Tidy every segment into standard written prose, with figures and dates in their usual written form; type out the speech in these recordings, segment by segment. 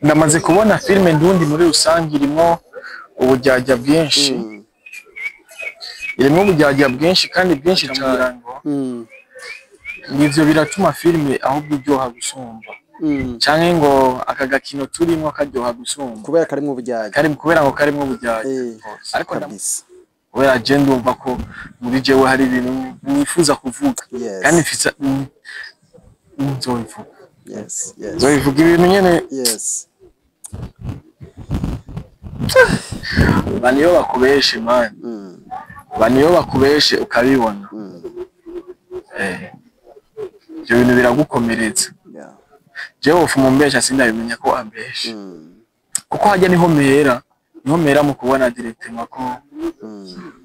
Ndamaze kubona filime ndundi muri rusange irimo uburyarya bwinshi, irimo uburyarya bwinshi kandi bwinshi cyane. Nivyo biratuma filime ahubwo iryoha gusumba, canke ngo aka gakino turimo karyoha gusumba kubera karimwo uburyarya, kari kubera ngo karimwo uburyarya. Ariko kabisa kubera je ndumva ko muri jewe hari ibintu nifuza kuvuga, kandi mfise nzobivuga. Yes, yes. Nzobivuga ibintu nyene. Yes. Baniyo bakubeshe man. Baniyo bakubeshe ukabibona. Ibyo bintu biragukomeretsa. Yeah. Jewe ufu mumbesha sindabimenya ko ambeshe. Kuko hajya niho mera, niho mera mu kubona directement ko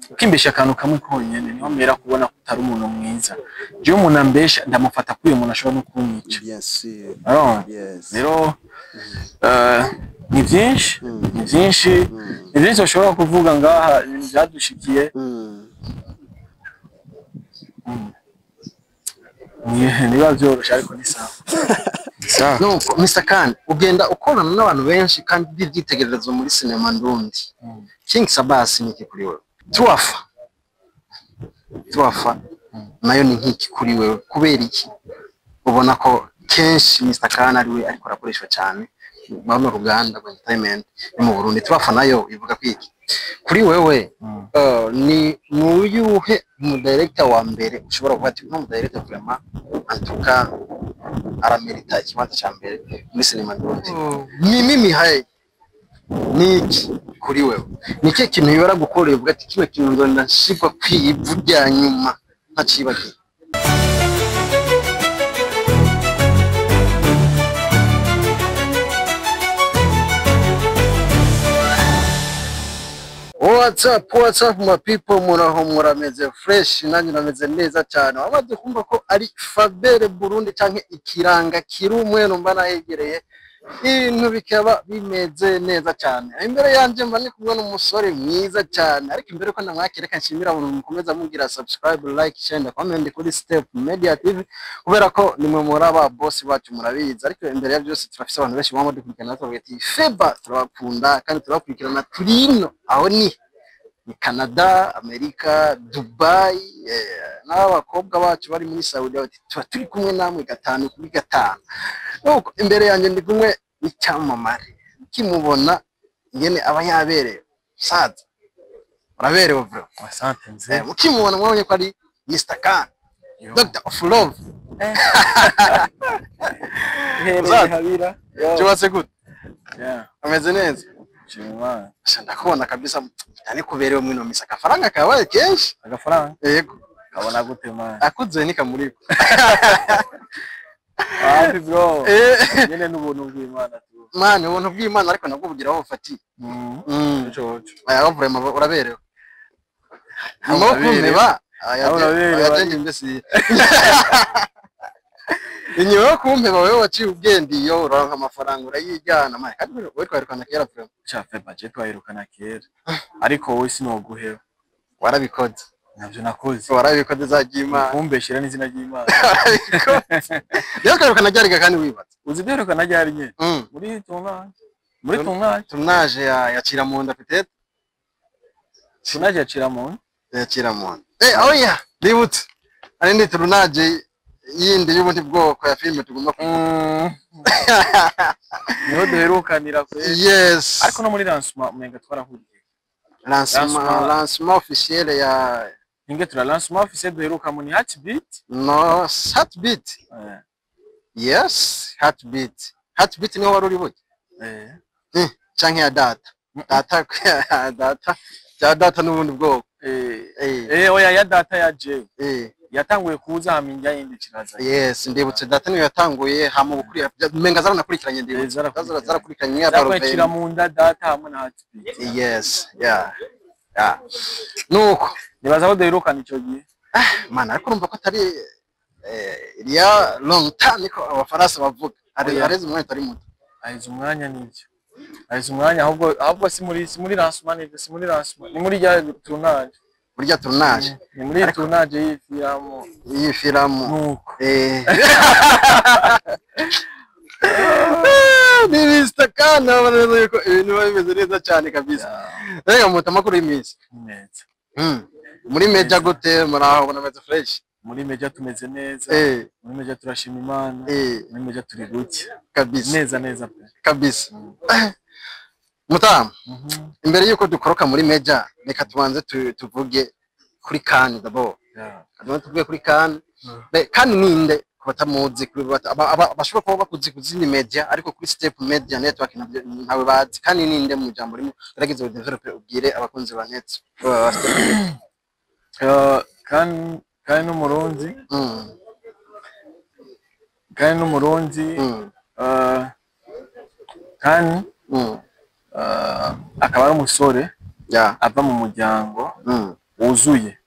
ukimbesha akantu kamwe konyene, niho mera kubona ko utari umuntu mwiza. Jewe umuntu ambesha ndamufata ko uyu muntu ashobora no kunyica. Bien sûr. Alors, Yes. rero ni byinshi, ni byinshi, ni byinshi ushobora kuvuga ngaha ibintu byadushikiye. Niba byoroshe ariko ni sawa. Sawa. Nuko Mr. Khan ugenda ukorana n'abantu benshi kandi b'ibyitegererezo muri sinema ndundi. King Sabas ni iki kuri wewe? Tuwafa. Tuwafa nayo ni nkiki kuri wewe kubera iki? Ubona ko kenshi Mr. Khan ari we ariko arakoreshwa cyane mu ruganda rwa entertainment yo mu Burundi. Tuwafa nayo ivuga ko iki? Kuri wewe ni muyuhe mu director wa mbere ushobora kuvuga ati no mu director vraiment en tout cas aramerita ikibanza cya mbere muri sinema ndundi? Mimi Mihaye ni iki kuri wewe? Ni ikihe kintu yibara gukorera uvuga ati kino kintu nzonda nshigwa kwivu rya nyuma ntacibagiye? What's up, what's up my people, muraho murameze fresh, nanjye nameze neza cyane. Wamaze kumva ko ari Fabere Burundi canke ikiranga kirumwe numva nahegereye, ibintu bikaba bimeze neza cyane. Imbere yanje mba ndi kumwe n'umusore mwiza cyane, ariko imbere ko ndamwakira reka nshimira abantu mukomeza mugira subscribe, like, share na comment kuri Step Media TV, kubera ko nimwe muri aba boss bacu murabizi. Ariko imbere ya byose turafise abantu benshi bama dukurikirana tubavuga ati Feba turabakunda kandi turabakurikirana turino aho ni Canada, Amerika, Dubai, n'abakobwa bacu bari muri Saudi bati tuba turi kumwe namwe 5 kuri 5. Nuko imbere yanjye ndi kumwe n'icyamamare kimubona ingene aba yaberewe. Saza uraberewe bro. Asante mzee. Mukimubona mwabonye ko ari Mr. Khan, Doctor of Love. Habira. Cyubatse gute? Yeah. Ameze neza. Shimwa. Ndakubona kabisa cyane kuberewe mwino misa akafaranga kabaye kenshi. Agafaranga? Yego. Kabona gute man? Akuze ni kamuriko. Hafi bro. Nyene n'ubuntu bw'Imana tu. Man, ubuntu bw'Imana ariko nabwo bugira aho bufatiye. Ico. Aya vraiment uraberewe. Nyuma yo kumpeba aya mbese. Inyuma yo kumpeba wewe waciye ubwende iyo uronka amafaranga urayijyana man, kandi wewe twarukana kera vraiment. Cha Feba je twahirukana kera. Ariko wowe sinoguheba. Warabikoze. Navyo nakoze. Warabikoze zagiye Imana. Kumbeshera n'izina ry'Imana. Warabikoze. Rero twarukana ryariga kandi wibatse. Uzi duherukana ryari nyene? Muri tournage. Muri tournage. Tournage ya Ciramunda peut-être. Tournage ya Ciramunda. Ya Ciramunda. Oya, ndibutse. Ari ndi tournage yindi y'ubundi bwoko ya filime tugomba kuvuga. Niho duherukanira kwe. Yes. Ariko no muri lancement umenga twarahuriye. Lancement officiel ya Inge tura lancement officiel duheruka muri Heartbeat? No, Heartbeat. Yes, Heartbeat. Heartbeat niho wari uri buke? Canke ya data. Data data. Ya data n'ubundi bwoko. Oya ya data ya J. Yatanguye kuza haminja yindi kiraza. Yes, ndibutse data niyo yatanguye hama ubukuri menga zaranakurikiranye ndibutse. Zarakurikiranye ya Barove. Zakwekira mu nda data hamwe na Heartbeat. Yes, yeah. Yeah. Nuko nibaza ko duherukana ico gihe. Man, ariko urumva ko atari il y a longtemps niko abafaransa bavuga. Areze umwanya utari muto. Areze umwanya nivyo. Areze umwanya ahubwo si muri lancement nivyo, si muri lancement. Ni muri rya tournage. Burya tournage. Ni muri tournage y'ifiramu. Y'ifiramu. Nuko. Ni Mr. Kandi urabona neza yuko ibintu biba bimeze neza cyane kabisa. Rega muta, amakuru y'iminsi? Ni meza. Muri meja gute? Muraho, ubona meze fresh? Muri meja tumeze neza. Muri meja turashima Imana. Muri meja turi guke. Kabisa. Neza neza pe. Kabisa. Mutamu, imbere yuko dukoroka muri meja, reka tubanze tuvuge kuri Kani d'abord. Tubanze tuvuge kuri Kani. Kani ninde ku batamuzi, kuri bashobora kuba bakuzi ku zindi media, ariko kuri Step Media Network ntawe bazi. Kani ninde mu jambo rimwe? Gerageza udevelope, ubwire abakunzi ba net ba Step Media. Kandi n'Umurundi. Kandi n'Umurundi. Kandi akaba ari umusore ava mu muryango wuzuye.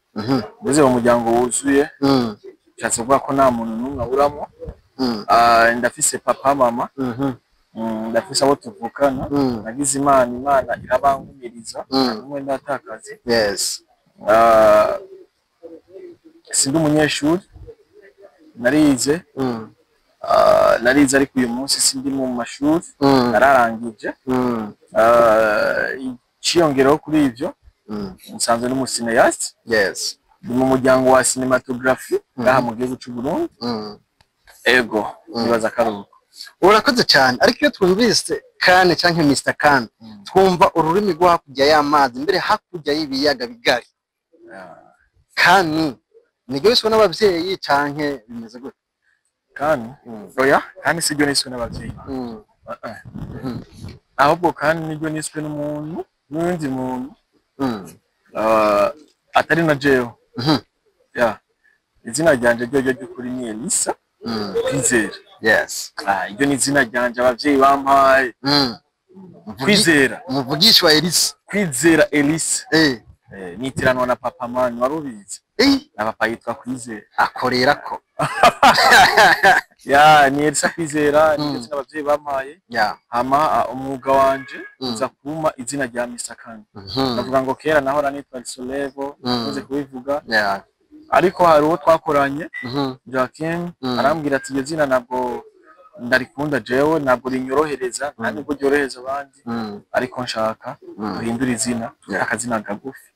Uvuze mu muryango wuzuye, bishatse kuvuga ko nta muntu n'umwe aburamo. Ndafise papa, mama, ndafise abo tuvukana. Nagize Imana, Imana irabangumiriza, umwe ndatakaze. Sindi umunyeshuri, narize. Narize, ariko uyu munsi sindi mu mashuri, nararangije. Iciyongeraho kuri ivyo, nsanzwe n'umu cinéaste. Ndi mu muryango wa cinématographie ngaha mu gihugu c'u Burundi. Ego, nibaza akaruhuko. Urakoze cyane, ariko iyo twumvise Kane cyangwa Mr Kane, twumva ururimi rwo hakurya y'amazi, mbere hakurya y'ibiyaga bigari. Kani niryo wiswe n'abavyeyi canke bimeze gute? Kandi oya, kandi siryo niswe n'abavyeyi. Ah, ah. Ahubwo kandi niryo niswe n'umuntu, n'uwundi muntu, atari na jewe. Ya, izina ryanje ryo ry'ukuri ni Elisa Kwizera. Iryo ni izina ryanje abavyeyi bampaye. Kwizera. Umuvugishwa Elisa. Kwizera Elisa. Nitiranwa na papa, man, wari ubizi? Na papa yitwa Kwizera. Akorera ko. Ya, ni Elisa Kwizera, ni izina abavyeyi bampaye. Hama umwuga wanje uza kuma izina rya Mr Khan. Ndavuga ngo kera nahora nitwa Solevo, nkunze kubivuga, ariko hari uwo twakoranye, Joaquin, arambwira ati iryo zina ntabwo ndarikunda jewe, ntabwo rinyorohereza, nta nubwo ryorohereza abandi, ariko nshaka duhindure izina, akazina kagufi,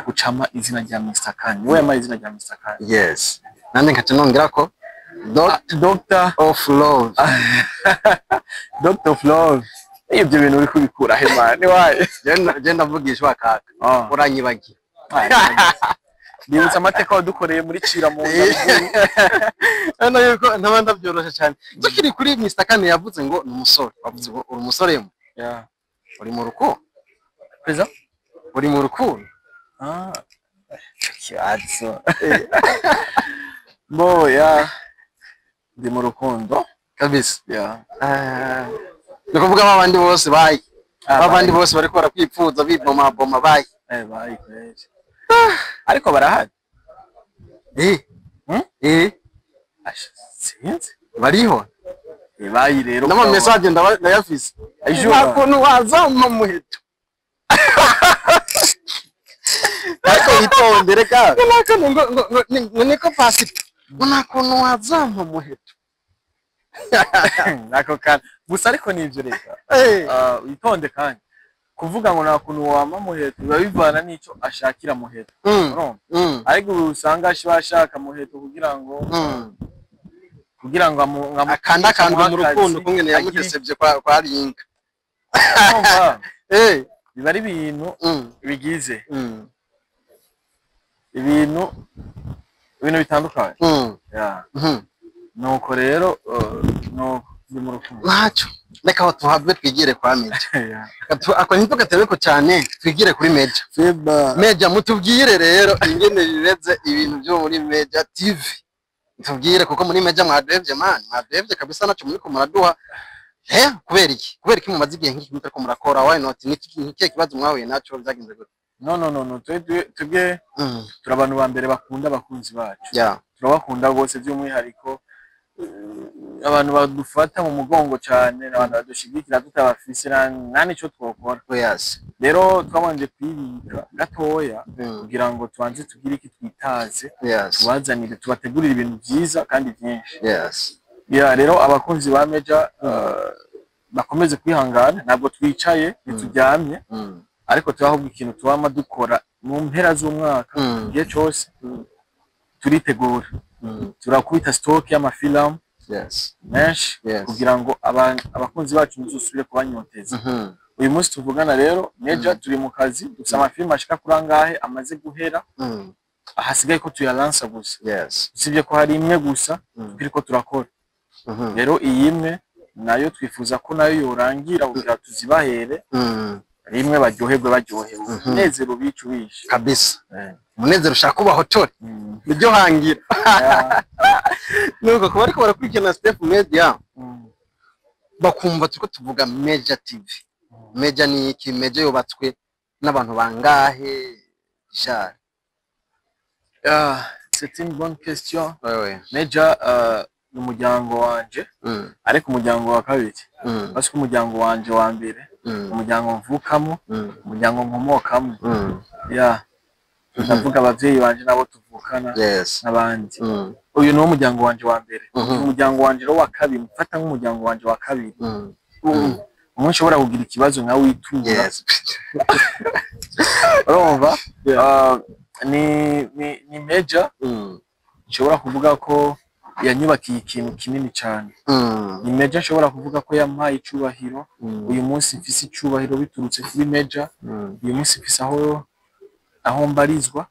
gucama izina rya Mr Khan. Niwe yampaye izina rya Mr Khan. Yes, nanjye nkaca nongera ko Doctor Doctor of Love. Doctor of Love. Ibyo bintu uri kubikura he, man? Waye? Je ndavugishwa kaka, uranyibagira. Nibutse amateka wadukoreye muri cira mu nda. Hano yuko ntaba ndabyoroshe cyane. Tukiri kuri Mr Kane, yavuze ngo ni umusore, wavuze ngo uri umusore mu uri mu rukundo? Perezida. Uri mu rukundo? Ah, kibazo. Bo, ya, ndi mu rukundo. Kabisa. Ya. Ah, ni ukuvuga abandi bose bayi, abandi bose bariko barakwipfuza bibomaboma bayi? Bayi kweli, ariko barahari. Hmm? Asha, sinzi. Bariho. Bayi rero. N'ama message ndayafise. Ejo. Nta kuntu wazampa muheto. Ariko witondere ka. Ngo nta kuntu ngo niko pasita, ngo nta kuntu wazampa muheto. Nako kana gusa, ariko nivyo, reka. Witonde, kandi kuvuga ngo nta kuntu wama muheto biba bivana n'ico ashakira muheto, urumva? Ariko ubu usanga ashaka muheto kugira ngo Akandakandwe mu amuhe akazi, rukundo kungene yamutesevye kwa Ringa. Urumva? Biba ari ibintu bigize ibintu bitandukanye. Yeah. Nuko rero nuko ndi mu rukundo. Ntacyo, reka aho tuhave twigire kwa Meja. Yeah. Ako ntitugatebeko cyane, twigire kuri Meja. Feba. Meja, mutubwire rero ingene bimeze, ibintu byo muri Meja TV, tubwire, kuko muri Meja mwaduhevye, man, mwaduhevye kabisa, naco muriko muraduha. Kubera iki mumaze igihe nk'iki mutariko murakora? Why not? Ni ikihe kibazo mwahuye naco? Byagenze gute? No, no, no, no, twebwe turi abantu ba mbere bakunda abakunzi bacu. Turabakunda rwose, by'umwihariko abantu badufata mu mugongo cyane, abantu badushigikira tutabafise nta nico twokora. Rero twabanje kwibika gatoya kugira ngo tubanze tugire iki twitaze, tubazanire, tubategurire ibintu byiza kandi byinshi. Ya, rero abakunzi ba Meja, Bakomeze kwihangana, ntabwo twicaye, ntituryamye, ariko turahubwo ikintu tubama dukora mu mpera z'umwaka, igihe cyose turitegura, turakubita stock y'amafilm menshi kugira ngo abakunzi bacu ntizusubire kubanyoteza. Uyu munsi tuvugana rero, Meja turi mu kazi, dufise amafilm ashika kuri angahe amaze guhera, ahasigaye ko tuyalansa gusa, usibye ko hari imwe gusa turiko turakora. Rero iyi imwe nayo twifuza ko nayo yorangira kugira tuzibahere rimwe, baryoherwe, baryohewe, umunezero bica ubishe. Kabisa. Umunezero ushaka kubahotore, niryo hangira. Nuko kuba ariko barakurikirana Step Media, bakumva turiko tuvuga Meja TV. Meja ni iki? Meja yubatswe n'abantu bangahe, Richard? Ah, c'est une bonne question. Wewe. Meja ni umuryango wanje, ariko umuryango wa kabiri, parce que umuryango wanje wa mbere, umuryango mvukamo, umuryango nkomokamo, ya ndavuga abavyeyi banje nabo tuvukana n'abandi. Uyu niwo muryango wanje wa mbere. Umuryango wanje rero wa kabiri, mfata nk'umuryango wanje wa kabiri, umwe ushobora kugira ikibazo nka witura. Urumva? Yeah. Ni Meja nshobora kuvuga ko yanyubakiye ikintu kinini cyane. Ni Meja nshobora kuvuga ko yampaye icubahiro. Uyu munsi mfise icubahiro biturutse kuri Meja. Uyu munsi mfise aho mbarizwa.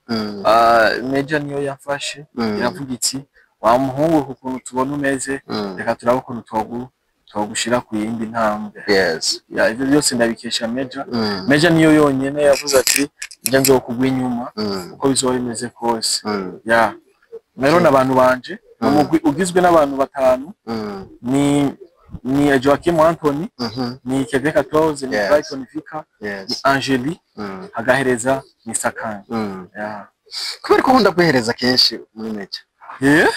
Meja niyo yamfashe, iravuga iti: "Wa muhungu, ku kuntu tubona umeze, reka turabe ukuntu twogushira ku yindi ntambwe." Ya, ivyo byose ndabikesha Meja. Meja niyo yonyene yavuze ati: "Nje nzokugwa inyuma uko bizoba bimeze kose." Ya, rero n'abantu banje, ni umugwi ugizwe n'abantu batanu, ni Joachim Anthony, ni Kevin 14, ni Brighton Vika, ni Angeli, hagahereza Mr. Khan. Ya. Kubera ko nkunda kwihereza kenshi muri Meja. Yeah.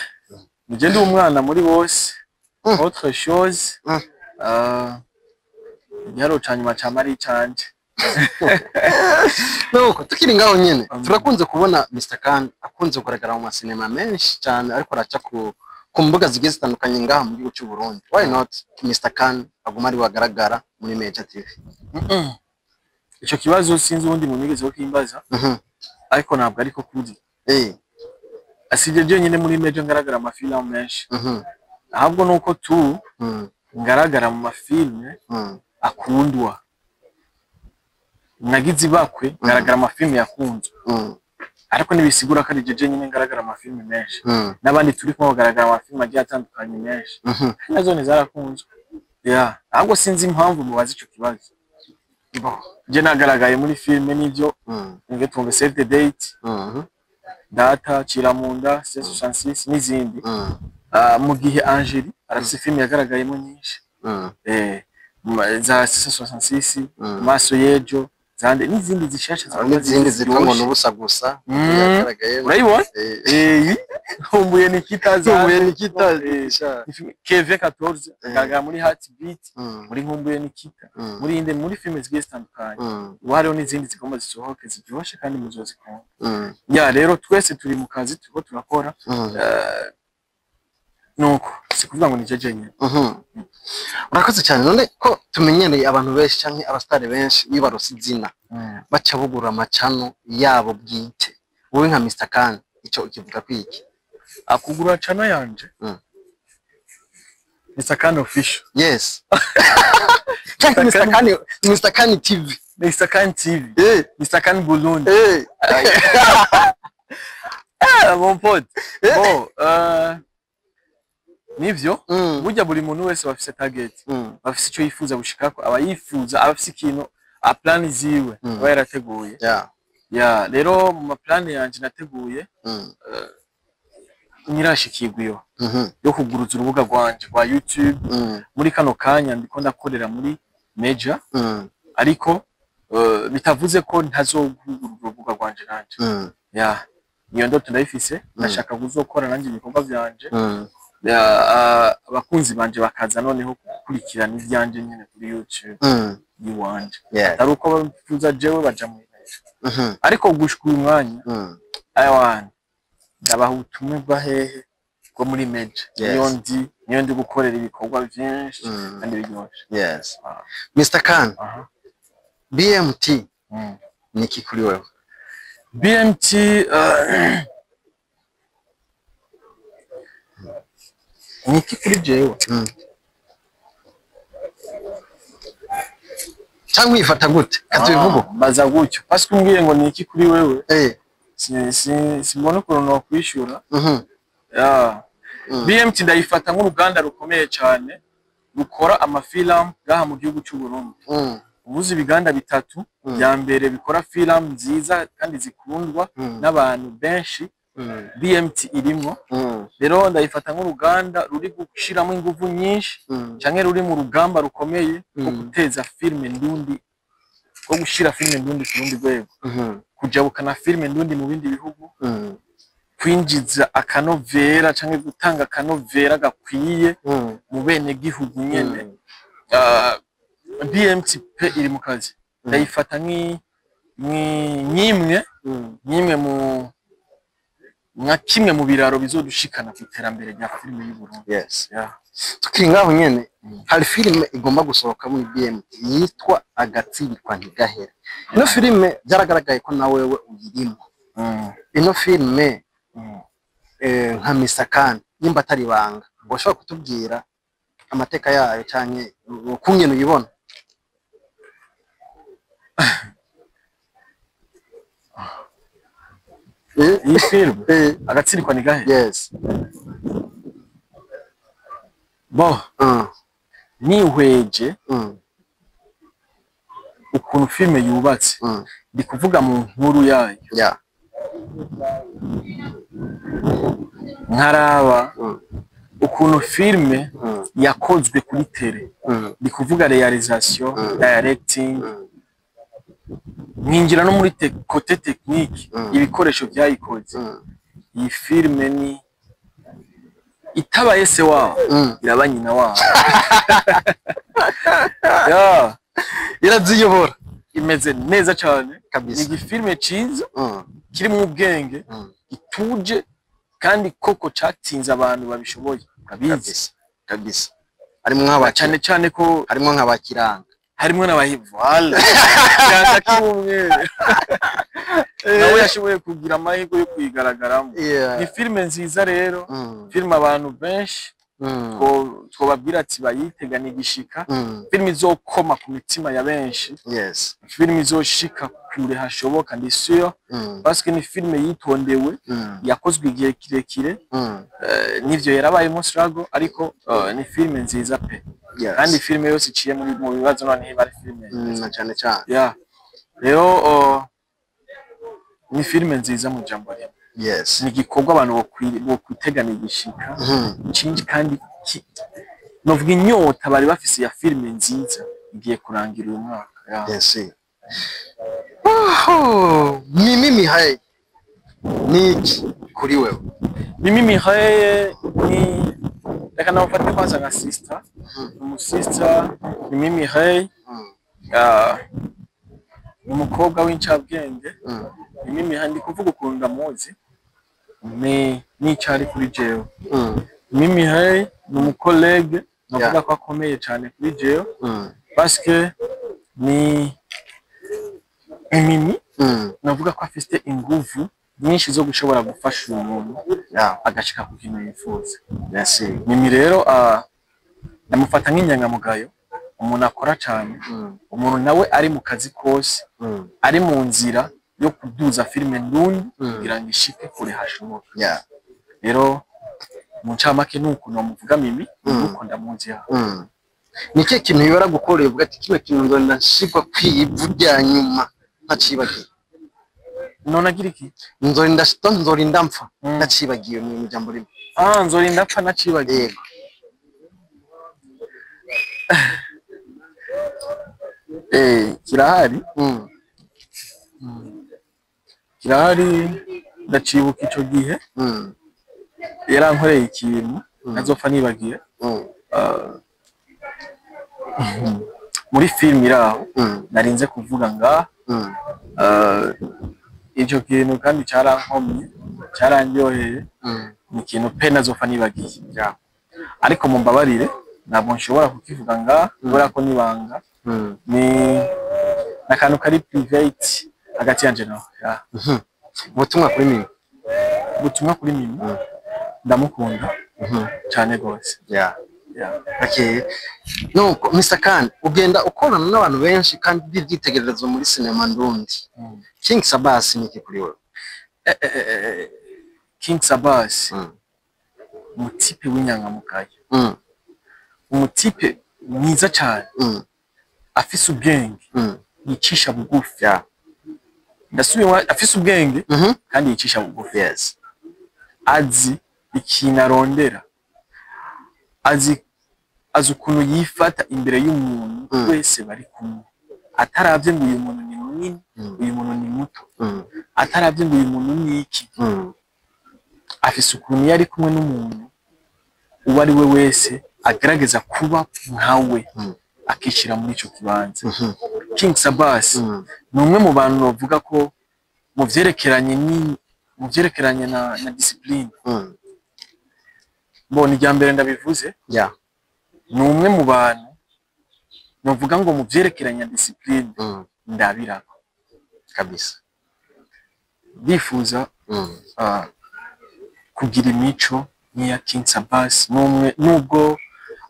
Nije ndi umwana muri bose. Autre chose, igiharuro ca nyuma cama ari icanje. Nuko tukiri ngaho nyene, turakunze kubona Mr. Khan akunze kugaragara mu masinema menshi cyane, ariko araca ku mbuga zigiye zitandukanye ngaha mu gihugu cy'u Burundi. Why not Mr. Khan aguma ari wagaragara muri Meja TV? Ico kibazo sinzi uwundi muntu yigeze kukimbaza, ariko ntabwo ariko kuri. Asibye jenyine muri Meja ngaragara amafilmu menshi. Ahubwo nuko tu ngaragara mu mafilme akundwa. Nagize ibakwe ngaragara amafilme yakunzwe. Ariko ntibisigura ko ari je jenyine ngaragara amafilme menshi. N'abandi turi kumwe bagaragara amafilme agiye atandukanye menshi. Kandi nazo zarakunzwe. Yeah. Ahubwo sinzi impamvu mubaza ico kibazo. Bon. Je nagaragaye muri filme n'ivyo, nge twumve Save the Date, Data, Ciramunda, C66 n'izindi. Mu gihe Angeli arafise filme yagaragayemo nyinshi. Za C66, Maso y'ejo, zande n'izindi zishasha. Hari n'izindi zitwa ngo n'ubusa gusa yagaragaye. Urayibona? Eh. Eh, Nkumbuye Nikita za Nkumbuye Nikita. Keve 14 agaragara muri Heartbeat, muri Nkumbuye Nikita, muri inde, muri filme zigiye zitandukanye. Ubu hariho n'izindi zigomba zisohoke ziryoshe kandi muzozikunda. Ya, rero twese turi mu kazi, turiko turakora. Nuko si kuvuga ngo ni je jenyine. Urakoze cyane. None ko tumenyereye abantu benshi canke abasitari benshi, iyo barose izina baca bugura amacano yabo bwite, wowe nka Mr. Khan ico ukivuga kwiki? Akugura channel yanje, Mr. Khan Official. Yes, canke Mr. Khan, Mr. Khan TV. Mr. Khan TV, Mr. Khan Burundi. Ah, mon pote, bon, nivyo. Burya buri muntu wese bafise target, bafise ico yifuza gushikako, aba yifuza, aba afise ikintu, a plan ziwe aba yarateguye. Ya, rero mu maplani yanje nateguye, nyirashikirwa iyo yo kuguruza urubuga rwanje rwa YouTube. Muri kano kanya ndiko ndakorera muri Meja, ariko bitavuze ko ntazogugurura urubuga rwanje nanje. Ya, niyo ndoto ndayifise, ndashaka kuzokora nanje ibikorwa vyanje. Ya, abakunzi banje bakaza noneho gukurikirana ivyanje nyene kuri YouTube yiwanje, atari uko babifuza jewe baja mu Meja. Ariko gushika uyu mwanya, ayawana ndabaha ubutumwa bwa hehe? Bwo muri Meja. Niyo ndi, niyo. Niyo ndi gukorera ibikorwa vyinshi kandi biryoshe. Yes. Ah. Mr. Khan, Aha. BMT ni iki kuri wewe? BMT ni iki kuri jewe? Cyangwa uyifata gute? Katubivuge. Ah, baza gutyo parce que umbwiye ngo ni iki kuri wewe, simbona ukuntu nokwishura. Yeah. BMT ndayifata nk'uruganda rukomeye cyane rukora amafilamu ngaha mu gihugu cy'u Burundi. Ubuze ibiganda bitatu bya mbere bikora filamu nziza kandi zikundwa n'abantu benshi, BMT irimwo. Rero ndayifata nk'uruganda ruri gushiramo ingufu nyinshi canke ruri mu rugamba rukomeye rwo guteza filime ndundi, rwo gushira filime ndundi ku rundi rwego, kujabukana filime ndundi mu bindi bihugu, kwinjiza akanovera canke gutanga akanovera gakwiye mu bene gihugu nyene. BMT pe iri mu kazi. Ndayifata nk'imwe nk'imwe mu nka kimwe mu biraro bizodushikana ku iterambere rya filime y'u Burundi. Yes. Yeah. Tukiri ngaho nyene, hari filime igomba gusohoka muri BMT yitwa Agatsirikwa Ntigahera. Ino filime byaragaragaye ko na wewe uyirimo. Ino filime nka Mr. Khan, nimba atari ibanga, washobora kutubwira amateka yayo canke ukungene uyibona? Iyi filime Agatsirikwa Ntigahera. Yes. Bo nihweje ukuntu filime yubatse, ndi kuvuga mu nkuru yayo, nkaraba ukuntu filime yakozwe kuri tele, ndi kuvuga realisation, directing, nkinjira no muri côté technique, ibikoresho byayikoze. Iyi filime ni itabaye se wabo, iraba nyina wabo. Yeah. Iraziyobora. Imeze neza cyane. Ni Kabisa. igifilme ciza kirimo ubwenge, gituje kandi koko catsinze abantu babishoboye, urabizi. Kabisa. Kabisa. Harimwo nk'abakire, Cyane cyane ko harimwo nk'abakiranga. Harimwo n'abahivoila kiranga kimwe nawe yashoboye kugira amahirwe yo kuyigaragaramo. Ni filime nziza rero, filime abantu benshi twobabwira ati bayitegane igishika, filime izokoma ku mitima ya benshi, Yes. filime izoshika kure hashoboka, ndi sûr, parce que ni filime yitondewe, yakozwe igihe kirekire. Nivyo yarabayemo struggle, ariko ni filime nziza pe. Yes. Kandi filime yose iciye muri mu bibazo none iba ari filime Na cyane cyane. Yeah. Rero ni filime nziza mu jambo rimwe. Yes. Ni igikorwa abantu bokwitegana igishika cinji kandi novuga inyota bari bafise ya filime nziza igiye kurangira uyu mwaka. Yeah. Yes. Oh, Mimi Mihaye ni iki kuri wewe? Mimi Mihaye ni, reka namufate kwanza nka sister, umusista Mimi Mihaye, ni umukobwa w'incabwenge. Mimi Mihaye, ndi kuvuga ukuntu ndamuzi ni n'icyo ari kuri jewe. Mimi Mihaye ni umu collègue navuga ko akomeye cyane kuri jewe, parce que ni Mimi navuga ko afite inguvu nyinshi zo gushobora gufasha uyu muntu agashika ku kintu yifuza. Merci. Mimi rero ndamufata nk'inyangamugayo, umuntu akora cyane, umuntu nawe ari mu kazi kose, ari mu nzira yo kuduza filime ndundi kugira ngo ishike kure hashoboka. Rero mu ncamake nuko nomuvuga Mimi, nuko ndamuzi yaho. Ni ikihe kintu bibara gukorera uvuga ati kino kintu nzonda nshigwa kwivu rya nyuma ntacibagiye? None agira iki? Nzorinda mpfa ntacibagiwe mu ijambo rimwe. Ah, nzorinda mpfa nacibagiwe. Yego. Kirahari. Kirahari, ndacibuka ico gihe. Yarankoreye ikintu ntazopfa nibagiye. Muri film iraho narinze kuvuga nga ico kintu kandi carankomye, carandyoheye, ni ikintu pe ntazopfa nibagiye. Ariko mumbabarire, ntabwo nshobora kukivuga ngaha kubera ko nibanga, ni akantu kari private hagati yanje nawe, yeah. Ubutumwa kuri Mimi? Ubutumwa kuri Mimi, ndamukunda cyane rwose. Yeah. Okay. Nuko Mr. Khan, ugenda ukorana n'abantu benshi kandi b'ibyitegererezo muri sinema ndundi. King Sabas ni iki kuri wewe? King Sabas, umutipe w'inyangamugayo, umutipe mwiza cyane, afise ubwenge, yicisha bugufi. Ndasubiye, afise ubwenge kandi yicisha bugufi. Azi ikintu arondera, azi ukuntu yifata imbere y'umuntu wese bari kumwe, ataravye ngo uyu muntu ni munini, uyu muntu ni muto, ataravye ngo uyu muntu ni iki. Afise ukuntu iyo ari kumwe n'umuntu uwo ari we wese agerageza kuba nkawe, akishyira muri ico kibanza. King Sabas ni umwe mu bantu bavuga ko mu vyerekeranye na discipline, mbona irya mbere ndabivuze, ni umwe mu bantu novuga ngo mu vyerekeranye na discipline ndabirako. Kabisa. Ndifuza kugira imico nk'iya King Sabas, n'umwe nubwo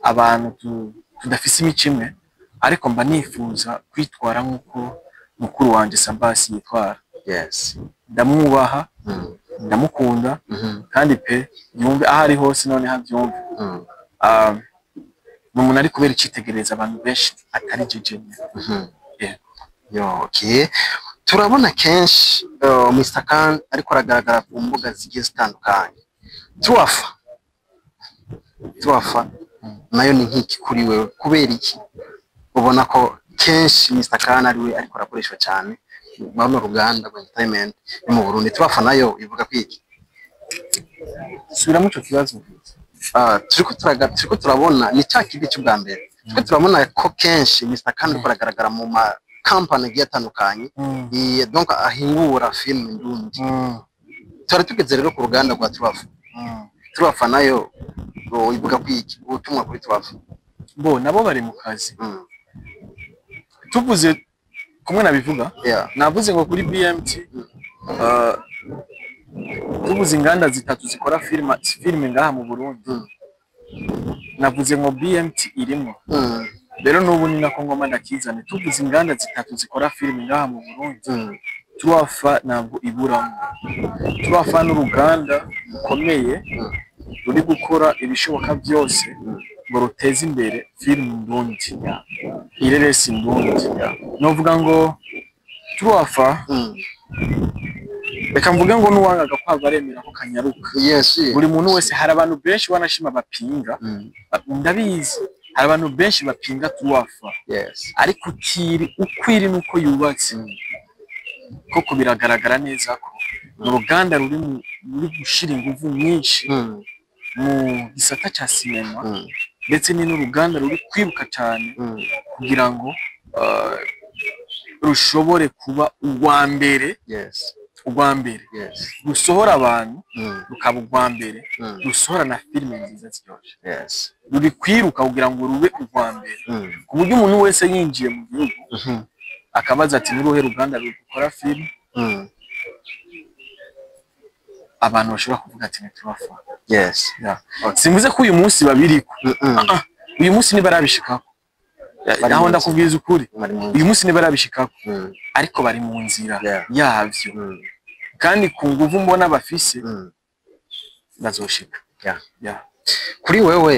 abantu tudafise imico imwe, ariko mba nifuza kwitwara nk'uko mukuru wanje Sabas yitwara. Ndamwubaha, ndamukunda, kandi pe yumve aho ari hose, noneho abyumve. Ni umuntu ari kubera icitegereza abantu benshi atari jeje nyene. Yeah. Yo, okay. Turabona kenshi Mr. Khan ariko aragaragara ku mbuga zigiye zitandukanye. Tuwafa. Tuwafa nayo ni nk'iki kuri wewe? Kubera iki ubona ko kenshi Mr. Khan ari we ariko arakoreshwa cyane muri ruganda rwa entertainment yo mu Burundi? Tuwafa nayo ivuga kwiki? Subiramo ico kibazo. Turiko turabona ni cya kindi cy'ubwa mbere, turiko turabona ko kenshi Mr. Khan ariko aragaragara mu ma company agiye atandukanye, donc ahingura film ndundi. Twari tugeze rero ku ruganda rwa Tuwafa. Tuwafa nayo ngo ivuga kwiki? Ubutumwa kuri Tuwafa? Bo nabo bari mu kazi. Tuvuze kumwe nabivuga, navuze ngo kuri BMT, tuvuze inganda zitatu zikora filime ngaha mu Burundi, navuze ngo BMT irimo. Rero n'ubu ni nako ngoma ndakizane, tuvuze inganda zitatu zikora filime ngaha mu Burundi, Tuwafa ntabwo iburamo. Tuwafa n'uruganda rukomeye, ruri gukora ibishoboka byose ngo ruteze imbere filime ndundi, ireresi ndundi. Novuga ngo Tuwafa, reka mvuge ngo n'uwangaga kwava aremera ko kanyaruka. Buri muntu wese, hari abantu benshi wanashima bapinga, ndabizi, hari abantu benshi bapinga Tuwafa, ariko ukiri ukwiri nuko yubatse, koko biragaragara neza ko ni uruganda ruri gushira inguvu nyinshi mu gisata ca sinema, ndetse ni n'uruganda ruri kwiruka cyane kugira ngo rushobore kuba urwa mbere, urwa mbere rusohora abantu, rukaba urwa mbere rusohora na filime nziza ziryoshe. Ruri kwiruka kugira ngo rube urwa mbere, ku buryo umuntu wese yinjiye mu gihugu akabaza ati: "Ni uruhe ruganda ruri gukora filime?" Abantu bashobora kuvuga ati: "Ntiturafa." Yeah. Simvuze ko uyu munsi babiriko. Ah, uyu munsi ntibarabishikako. Bari Aho mu ndakubwiza ukuri, Bari mu uyu munsi ntibarabishikako, ariko bari mu nzira yavyo, kandi ku nguvu mbona bafise, bazoshika. Yeah. Kuri wewe,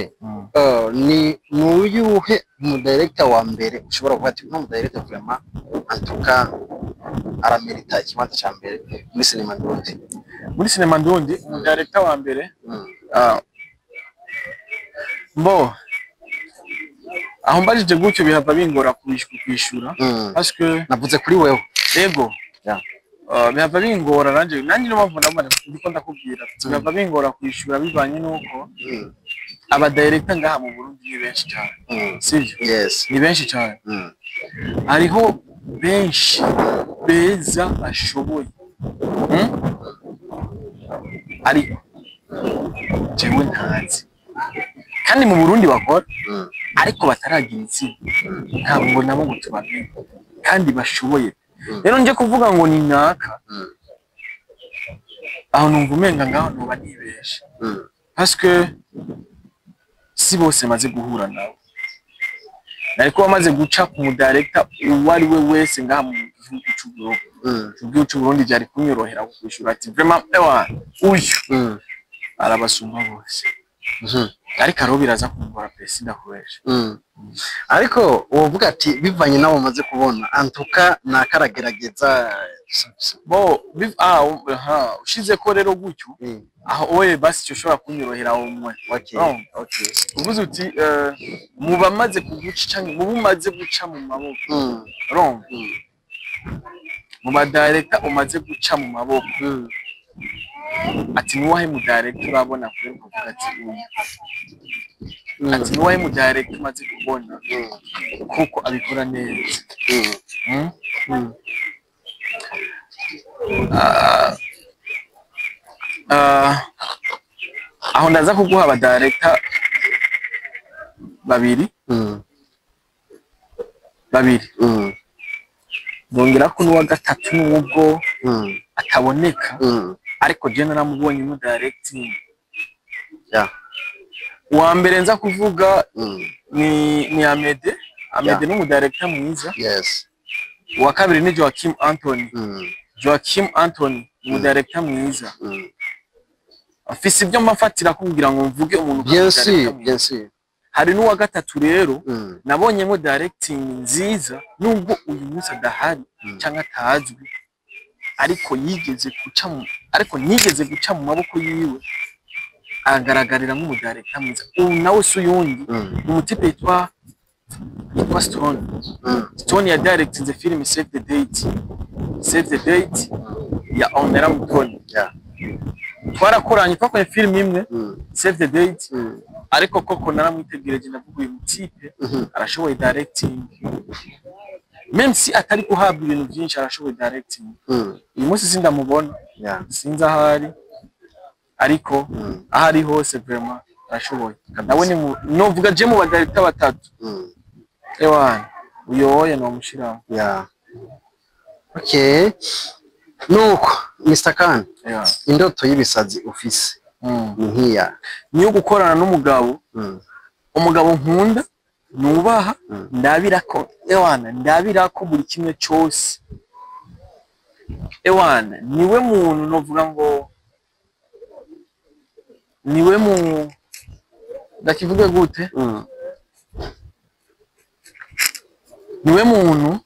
ni nuyuhe mu director wa mbere ushobora kuvuga ati: "Uno mu director vraiment, en tout cas, aramerita ikibanza ca mbere muri sinema ndundi"? Muri sinema ndundi, umu director wa mbere, mbo aho mbajije gutyo bihava bingora kwishura, parce que Navuze kuri wewe. Ego. Bihava bingora, nanje niyo mpamvu ndabona ndiko ndakubwira, bihava bingora kwishura bivanye nuko aba director ngaha mu Burundi ni benshi cyane, sivyo? Yes. Ni benshi cyane. Hariho benshi beza bashoboye, Ariko jewe ntazi. Kandi mu Burundi bakora, ariko bataragira izina, ntabwo nabo ngo tubamenye kandi bashoboye. Rero nje kuvuga ngo ni naka, aho numva umenga ngaho noba nibeshe, parce que si bose maze guhura nabo. Nariko bamaze guca ku mudirector uwo ari we wese ngaha mu gihugu c'u Burundi, mu gihugu c'u Burundi, vyari kunyorohera kukwishura ati vraiment, ewa, uyu arabasumba bose. Ariko ariho biraza kumugora pe, sindakubesha. Ariko wovuga ati bivanye n'abo umaze kubona, antuka nakaragerageza. Bo aha ushize ko rero gutyo, aho oye basi icyo ushobora kunyorohera umwe. Oh. Uvuze uti mu bamaze kuguca canke mu bumaze guca mu maboko, urumva, mu badirector umaze guca mu maboko, ati nuwahe mu director urabona kure ukavuga ati uyu, ati nuwahe mu director umaze kubona kuko abikora neza? Ah, aho ndaza kuguha abadirector babiri. Babiri. Ndongera ko n'uwa gatatu nubwo ataboneka, ariko je naramubonye mu directing. Uwa mbere nza kuvuga ni Amede. Amede ni umudirector mwiza. Uwa kabiri ni Joachim Anthony. Joachim Anthony ni umudirector mwiza. Afise ibyo mbafatira kugira ngo mvuge umuntu ko ari Bien umudirector sûr, mwiza. bien sûr. Hari n'uwa gatatu rero nabonyemo directing nziza, nubwo uyu munsi adahari cyangwa atazwi, ariko yigeze guca mu ariko nigeze guca mu maboko yiwe, agaragarira nk'umudirector mwiza. Ubu nawe si uyundi, ni umutipe yitwa Stone. Stone ya directinze film Save the Date, Save the Date ya Onera Mutoni. Twarakoranye, twakoranye film imwe, Save the Date. Ariko koko naramwitegereje, ndavuga uyu mutipe arashoboye directing, même si atari guhabwa ibintu byinshi, arashoboye directing. Uyu munsi sindamubona, sinzi ahari, ariko aho ari hose vraiment arashoboye. Nawe ni novuga je mu badirector batatu, ewana, uyoye nomushiraho. Yeah. Okay. Nuko Mr. Khan, indoto y'ibisazi ufise ni nkiya? Niyo gukorana n'umugabo, umugabo nkunda, nubaha, ndabira ko, ewana, ndabira ko buri kimwe cyose, ewana, niwe muntu novuga ngo niwe mu ndakivuge gute, niwe muntu,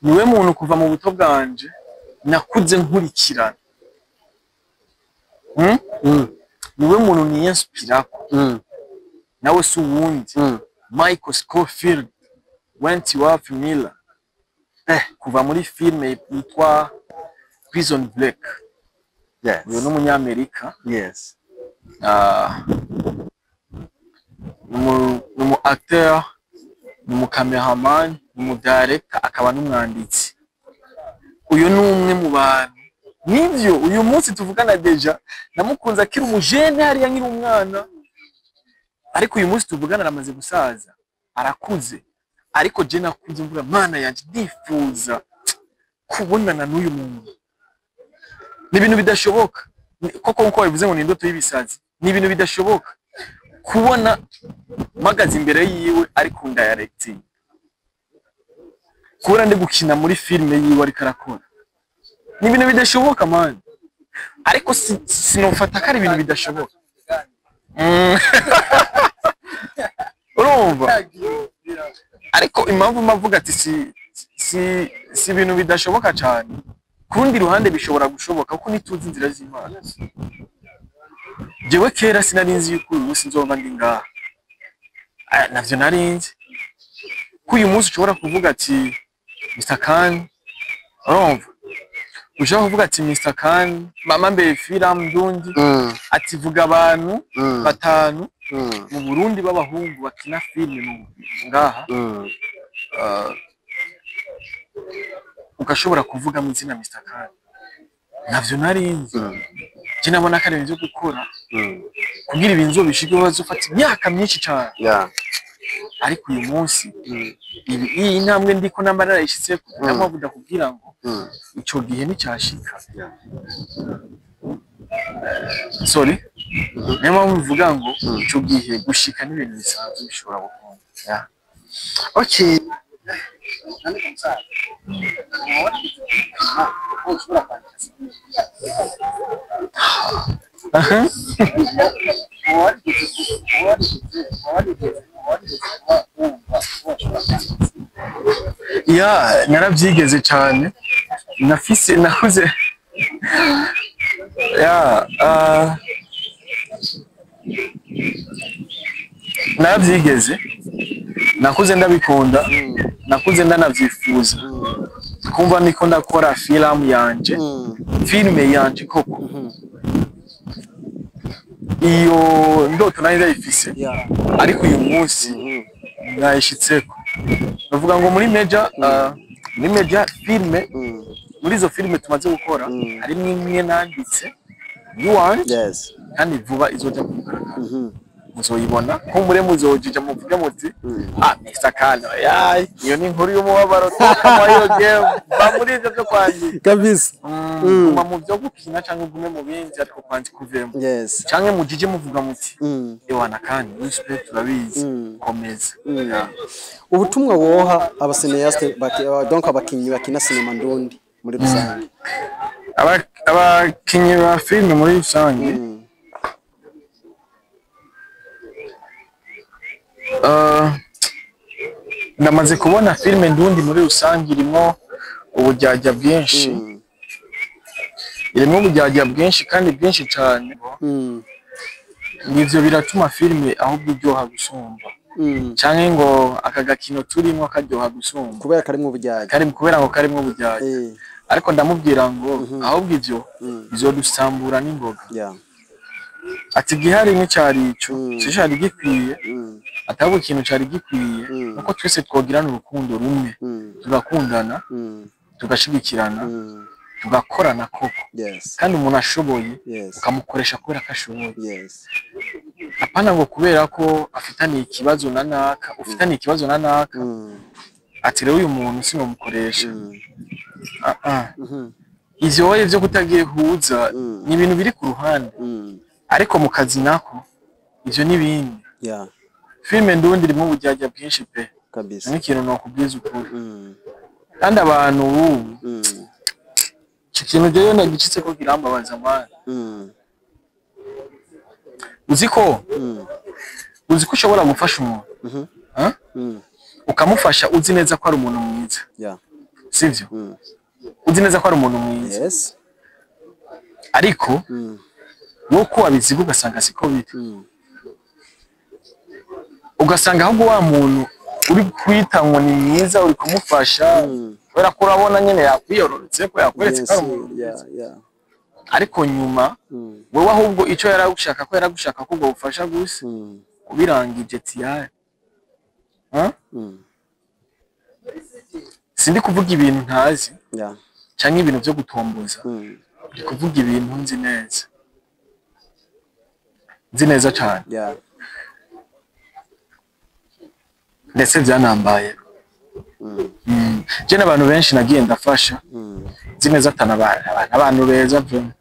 niwe muntu kuva mu buto bwanje nakuze nkurikirana. Niwe muntu niyinspirako. Nawe si uwundi, Michael Scofield Wentworth Miller, kuva muri filime yitwa Prison Break. Uyu ni umunyamerika. Ah, ni umu acteur, ni umu cameraman, ni umu director, akaba n'umwanditsi. Uyu ni umwe mu bantu, nivyo, uyu munsi tuvugana déjà namukunze akiri umujene hariya, nkiri umwana, ariko uyu munsi tuvugana aramaze gusaza, arakuze. Ariko je nakuze mvuga mana yanje, ndifuza kubonana n'uyu muntu. Ni ibintu bidashoboka. Koko nkuko babivuze ngo ni indoto y'ibisazi, ni ibintu bidashoboka kubona mpagaze imbere yiwe ari kundirecting, kubona ndi gukina muri filime yiwe ariko arakora. Ni ibintu bidashoboka man, ariko sinofata ko ari ibintu bidashoboka. Urumva, ariko impamvu mbavuga ati si ibintu bidashoboka cyane, ku rundi ruhande bishobora gushoboka kuko ntituzi inzira z'Imana. Jewe kera sinari nzi yuko uyu munsi nzoba ndi ngaha. Aya, navyo nari nzi ko uyu munsi ushobora kuvuga ati Mr. Khan, urumva, ushobora kuvuga ati Mr. Khan, mama mbere filamu ndundi, ati vuga abantu batanu mu Burundi b'abahungu bakina filime mu ngaha, ugashobora kuvuga mu izina Mr. Khan. Navyo nari nzi. Je nabona ko ari ibintu vyo gukora. Kugira ibintu uzobishike, bazofata imyaka myinshi cyane. Ariko uyu munsi, iyi ntambwe ndiko namba narayishitseko, niyo mpamvu ndakubwira ngo ico gihe nticyashika. Sorry, niyo mpamvu mvuga ngo ico gihe gushika n'ibintu bisanzwe, bishobora gukunda. Yeah. Okay. Nandika musaza. Ushobora kwandika. Aha. Warigeze kuba wumva washobora kwandika? Ya, narabyigeze cyane. Nafise, nakuze, ya, narabyigeze, nakuze ndabikunda, nakuze ndanavyifuza kumva niko ndakora filamu yanje, filime yanje koko. Iyo ndoto nari ndayifise, ariko uyu munsi nayishitseko. Bavuga ngo muri media filme, muri izo filime tumaze gukora, harimo imwe nanditse yuwanje, kandi vuba izoja ku mugaragaro. Muzoyibona ko mure muzojija muvuge muti: "Ah, Mr. Kano, yayi iyo ni inkuru y'umubabaro, toka muri iyo game, va muri ivyo byo kwandika." Guma mu byo gukina cyangwa ugume mu bindi, ariko kwandika uvemo, cyangwa mujije muvuga muti: "Ewana, kandi respect, turabizi, komeza." Yeah. Ubutumwa woha aba cinéastes, donc abakinyi bakina sinema ndundi muri rusange? Abakinyi ba filime muri rusange, ndamaze kubona filime ndundi muri rusange irimo uburyarya bwinshi, irimo uburyarya bwinshi kandi bwinshi cyane. Ivyo biratuma filime ahubwo iryoha gusumba, canke ngo aka gakino turimo karyoha gusumba. Kubera karimwo uburyarya. Kari kubera ngo karimwo uburyarya. Ariko ndamubwira ngo ahubwo ivyo bizodusambura n'ingoga. Ati igihari nticyari ico, si cari gikwiye, atahubwo ikintu cari gikwiye nuko twese twogirana urukundo rumwe, tugakundana, tugashigikirana, tugakorana koko. Kandi umuntu ashoboye, ukamukoresha kubera ko ashoboye, apana ngo kubera ko afitaniye ikibazo na naka, ufitaniye ikibazo na naka, ati rero uyu muntu sinomukoresha. Ah, ah. Ivyo wowe vyo kutagihuza ni ibintu biri ku ruhande, ariko mu kazi nako ivyo n'ibindi. Filime ndundi irimo uburyarya bwinshi pe. N'ikintu nokubwiza ukuri, kandi abantu ubu, iki kintu jewe nagicitse ko kirambabaza, man. Uzi ko ushobora gufasha umuntu, ha? Ukamufasha uzi neza ko ari umuntu mwiza, sivyo? Uzi neza ko ari umuntu mwiza, ariko wowe wabiziga ugasanga siko biri, ugasanga ahubwo wa muntu uri kwita ngo ni mwiza uri kumufasha, kubera ko urabona nyene yakwiyororetse, ko yakweretse ko ari umuntu mwiza, ariko nyuma wewe ahubwo icyo yaragushaka ko ubwo bufasha gusa, ubirangije tiyari. Ha? Sindi kuvuga ibintu ntazi canke ibintu vyo gutomboza, ndi kuvuga ibintu nzi neza, nzi neza cane, ndetse byanambaye. Je n'abantu benshi nagiye ndafasha, nzi neza atana abantu beza vraiment,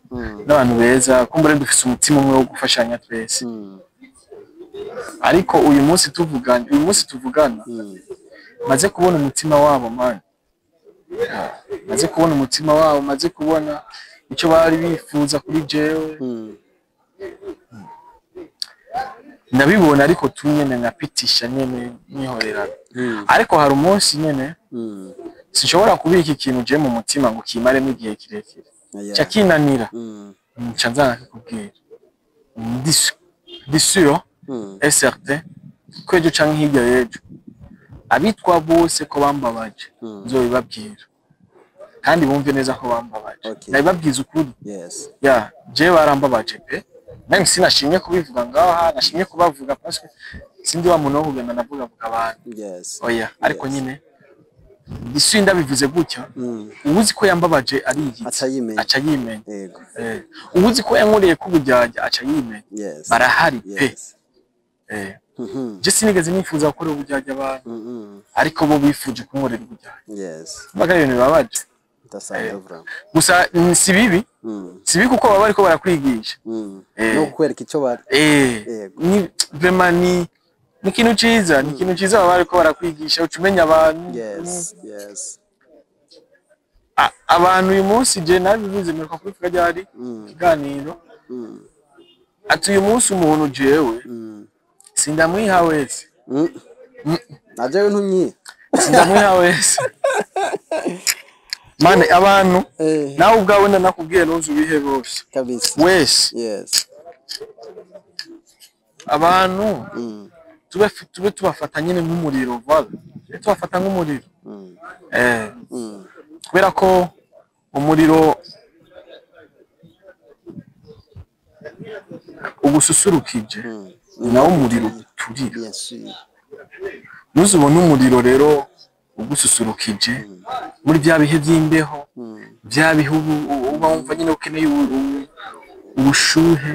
n'abantu beza, kumbure dufise umutima umwe wo gufashanya twese. Ariko uyu munsi tuvugana, uyu munsi tuvugana, maze kubona umutima wabo, man, maze kubona umutima wabo, maze kubona icyo bari bifuza kuri jewe, ndabibona, ariko tu nyene nkapitisha nyene nihorera. Ariko hari umunsi nyene sinshobora kubika ikintu je mu mutima ngo kimaremo igihe kirekire, ca kinanira, nca nza nkakikubwira. Ndi sûr et certain ko ejo canke hirya y'ejo abitwa bose ko bambabaje, nzobibabwira kandi bumve neza ko bambabaje. Ndabibabwiza ukuri. Ya, jewe barambabaje pe. Même sinashimye kubivuga ngaha, nashimye kubavuga parce que sindi wa muntu wo kugenda ndavuga vuga abantu, oya. Ariko nyine Isi ndabivuze gutya, uwuzi ko yambabaje ariyitse, Aca yimenya. Aca yimenya. Uwuzi ko yankoreye ko ubujyajya aca yimenya. Barahari pe. Je sinigeze nifuza gukorera ubujyajya abantu, ariko bo bifuje kunkorera ubujyajya. Mbaga ari ibintu bibabaje. Bidasanzwe vraiment. Gusa si bibi, si bibi kuko baba bariko barakwigisha. No kukwereka icyo bari. Ni vraiment ni ikintu ciza, ni ikintu ciza baba bariko barakwigisha, uca umenya abantu. Abantu uyu munsi, je nabivuze, mperuka kubivuga ryari, ikiganiro, ati uyu munsi umuntu jewe sindamwiha wese. Na jewe ntumyiha. Sindamwiha wese mane abantu. Nawe ubwawe ndanakubwiye, ntuzi ubihe bose. Wese. Abantu tube tubafata nyine nk'umuriro, voilà, tube tubafata nk'umuriro. Kubera ko umuriro ugususurukije, ni nawo umuriro uturira. Bien sûr. Ntuzubone umuriro rero ugususurukije muri bya bihe by'imbeho, bya bihe uba wumva nyine ukeneye ubushuhe,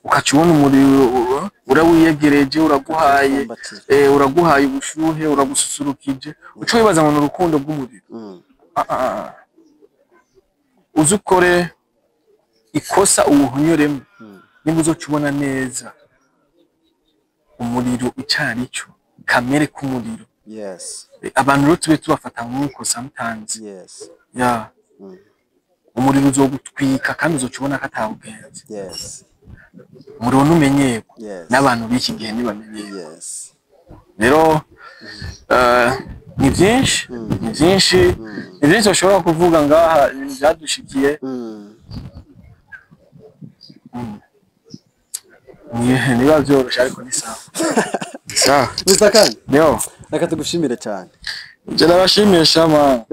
ukaca ubona umuriro urawiyegereje, uraguhaye, Kumbatira. Uraguhaye ubushuhe, uragususurukije, uca wibaza ngo ni urukundo rw'umuriro. Ah, ah, ah. Uze ukore ikosa uwuhonyoremo, nimba uzoca ubona neza umuriro icari cyo, kamere k'umuriro. Abantu rero tube tubafata nk'uko sometimes. Ya, umuriro uzogutwika kandi uzoca ubona ko atawugenzi. Umuriro ntumenyerwa. N'abantu b'iki gihe ntibamenyerwa. Rero ni byinshi, ni byinshi, ni byinshi bashobora kuvuga ngaha, ibintu byadushikiye. Niba byoroshe, ariko ni sawa, ni sawa. Mr. Khan, yo. Reka tugushimire cyane. Je ndabashimiye shama.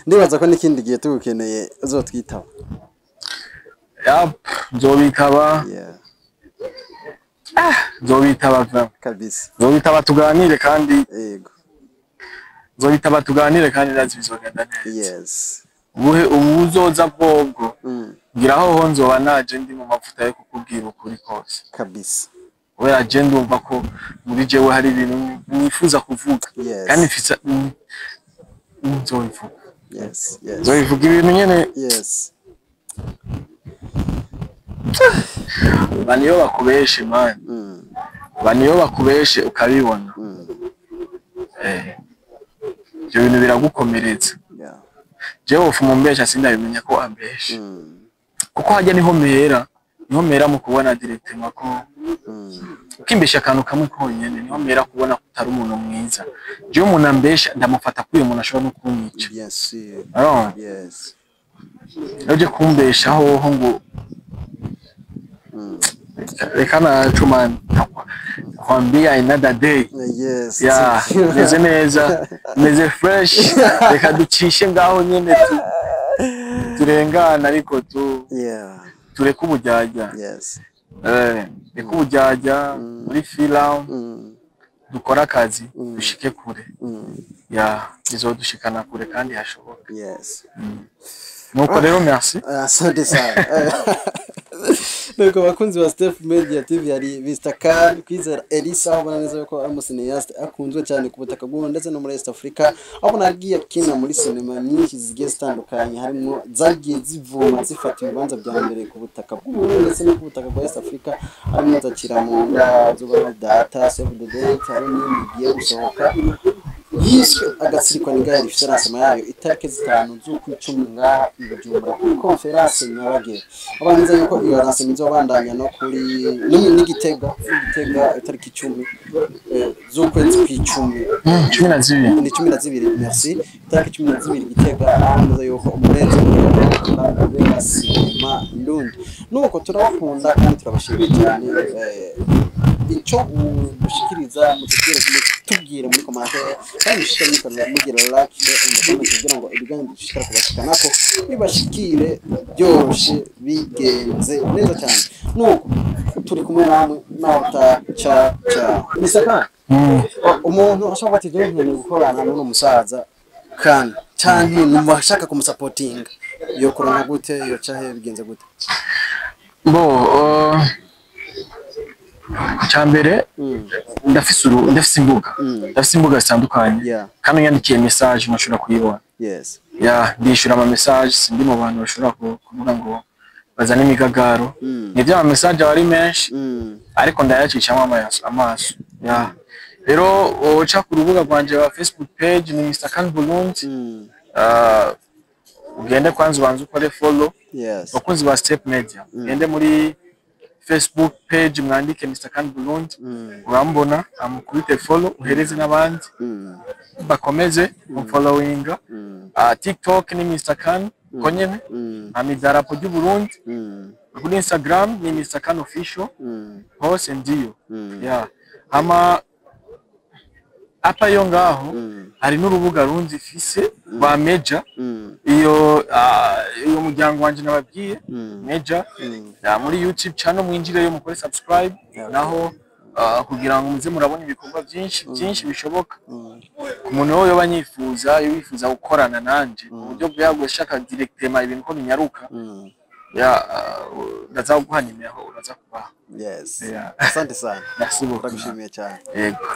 Ndibaza ko n'ikindi gihe tugukeneye uzotwitaba. Yap, nzobitaba. Nzobitaba vraiment. Nzobitaba tuganire kandi. Nzobitaba tuganire kandi ndazi bizogenda neza. Ubuhe ubuzoza bwobwo, ngira hoho nzoba naje ndi mu mavuta yo kukubwira ukuri kose. Kubera je ndumva ko muri jewe hari ibintu nifuza kuvuga, kandi mfise nzobivuga. Nzobivuga ibintu nyene. Abantu iyo bakubeshe man, abantu iyo bakubeshe ukabibona, ibyo bintu biragukomeretsa. Jewe wofu mumbesha sindabimenya ko ambeshe, kuko hajya niho mpera, niho mpera mu kubona directement ko ukimbesha akantu kamwe konyene, niho mpera kubona ko utari umuntu mwiza. Jewe umuntu ambesha ndamufata ko uyu muntu ashobora no kunyica. Bien sûr. Urabona? Iyo uje kumbesha hoho ngo reka naco man, kwambia another day. Ya, meze neza, meze fresh, reka ducishe ngaho nyene turengana, ariko tu tureke ubujyajya. Reka ubujyajya muri filamu, dukore akazi, dushike kure. Ya, bizodushikana kure kandi hashoboka. Nuko rero, merci. Asante sana. Nuko bakunzi ba Steph Media TV, hari Mr. Khan Kwizera Elisa, aho ubona neza yuko ari umu cinéaste akunzwe cyane ku butaka bw'u ndetse no muri East Africa, aho ubona agiye akina muri sinema nyinshi zigiye zitandukanye, harimo zagiye zivuma zifata ibibanza bya mbere ku butaka bw'u Burundi ndetse no ku butaka bwa East Africa, harimo Zakira mu nda, Zuba Data, Save the Date, hari n'indi igiye gusohoka yiswe Agatsirikwa Nigari, ifite lancement yayo itariki 5 z'ukwicumi ngaha i Bujumbura kuri conférence Nyabagere. Abanza yuko iyo lancement izobandanya no kuri n'Igitega, itariki 10 z'ukwezi kw'icumi. 12. Ni 12, merci. Itariki 12 Gitega, aho yuko umurenzi kubera sinema ndundi. Nuko turabakunda kandi turabashimiye cyane. Icyo mushikiriza mutubwire, tubwire muri commentaire, kandi mushikire mugira like, share and comment kugira ngo ibiganiro dushikira kubashikanako bibashikire byoroshe, bigenze neza cyane. Nuko turi kumwe namwe naho ta cha cha. Mr. Khan, umuntu ashobora ati dore nkeneye gukorana n'uno musaza. Khan canke numva ashaka kumusapotinga, yo kuronka gute? Yo cahe bigenze gute? Bo, cyambere ndafise imbuga, ndafise imbuga zitandukanye kandi unyandikiye message nashobora kuyibona. Ya, ndishura ama message. Sindi mu bantu bashobora kuvuga ngo bazane imigagaro. Nivyo, ama message aba ari menshi, ariko ndayacishamo amaso. Ya, rero uca ku rubuga rwanje rwa Facebook page, ni Mr Khan Burundi. Ugende kwanza ubanze ukore follow. Bakunzi ba Step Media, ugende muri Facebook page, mwandike Mr Khan Burundi, urambona, amukubite follow, uhereze n'abandi bakomeze kumfollowinga. TikTok ni Mr Khan ko nyene, hama idarapo ry'u Burundi. Kuri Instagram ni Mr Khan Official. Hose ndiyo. Yeah. Hama apa yo ngaho hari n'urubuga rundi fise rwa Meja, iyo iyo muryango wanje nababwiye, Meja. Ya, muri YouTube channel mwinjireyo mukore subscribe naho, kugira ngo muze murabona ibikorwa byinshi byinshi bishoboka. Ku muntu wowe yoba nyifuza, iyo wifuza gukorana nanje mu buryo bwaguye, shaka directement ibintu ko binyaruka, ya, ndaza kuguha nimero, uraza kubaha. Yes. Yeah. Asante sana. Merci beaucoup. Ndagushimiye cyane. Yego.